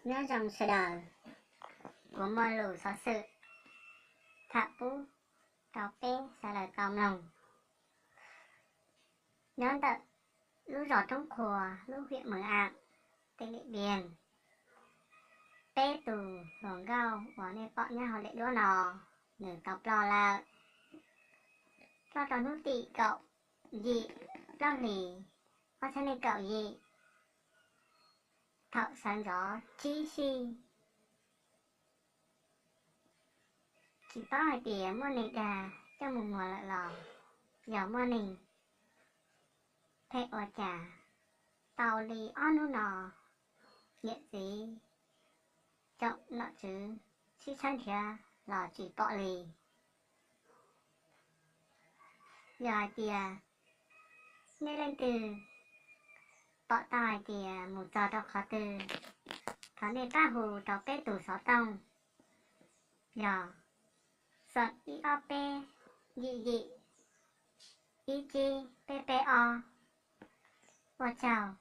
Nyob zoo sawv daws, kuv muaj lus xov xwm tham pub rau peb sawv daws tau mloog. Nyob ntawm lub zos Roob Qhua, lub hiam Mws Am, teb Lim Piam, peb tus hluas nkauj uas nej pom nyob hauv daim duab no, nws tau ploj lawm. Ploj rau hnub tim kaum yim plaub hlis ob txhiab nees nkaum yim, thaum sawv ntxov tsib sij. Tsis paub hais tias muaj neeg dag coj mus muag lawm los yog muaj neeg phem ua cas. Tau li ob hnub no, niam txiv, tsoom nom tswv sib tshawb nrhiav los tsis pom li. Yog hais tias nej leej twg pom tau hais tias mus txog rau qhov twg, thov nej pab hu rau peb tus xov tooj yog xoom ib ob peb yim yim ib tsib peb peb ob. Ua tsaug.